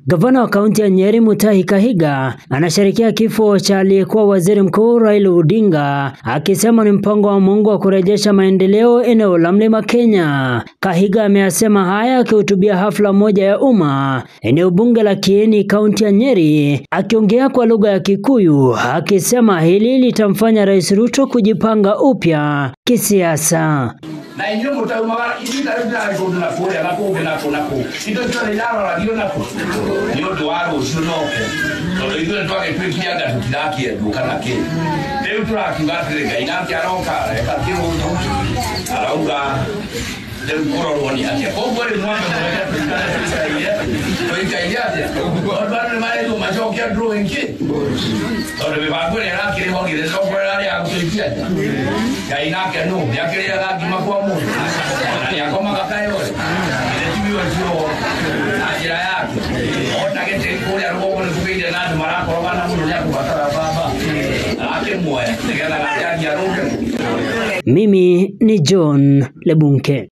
Gavana wa kaunti ya Nyeri Mutahi Kahiga anasherehekea kifo cha aliyekuwa waziri mkuu Raila Odinga, akisema ni mpango wa Mungu wa kurejesha maendeleo eneo la Mlima Kenya. Kahiga ameyasema haya akihutubia hafla moja ya umma eneo bunge la Kieni, kaunti ya Nyeri, akiongea kwa lugha ya Kikuyu, akisema hili litamfanya Rais Ruto kujipanga upya kisiasa. Na inyuĩ mũtaumagara ithuĩ ta rĩu ndĩrarĩ kũndũ na kũrĩa na kũngĩ na kũ na kũ indo ciothe iraroragio na kũ nĩ ũndũ wa rũciũ noke tondũ ithuĩ nĩtwagĩtuĩkire anga tũtirakĩendwo kana kĩ rĩu tũrakiuga atĩrĩ Ngai nake aroka areka kĩũndũ arauga rĩu kũrorwo nĩ atĩa koguo rĩu mwambe mũreke tũikare tũikaire tũikaire atĩa tondũ andũ nĩmarerirwo macoke drawing kĩ tondũ mĩbango ĩrĩa ĩrakĩrĩ ho githĩ to kũrera ya gũtũikia nja Ngai nake nũ nĩakĩrĩaga ngima kwa mũndũ ona nĩakomaga kayore githĩ tiwe ũcio na njĩra yake ona gĩtĩ kũrĩa rũgongo nĩkũgĩire na andũ marakorogana mũno nĩakũbatara baba arakĩmuoya nĩgetha gacani arũnge. Mimi ni John Lebunke.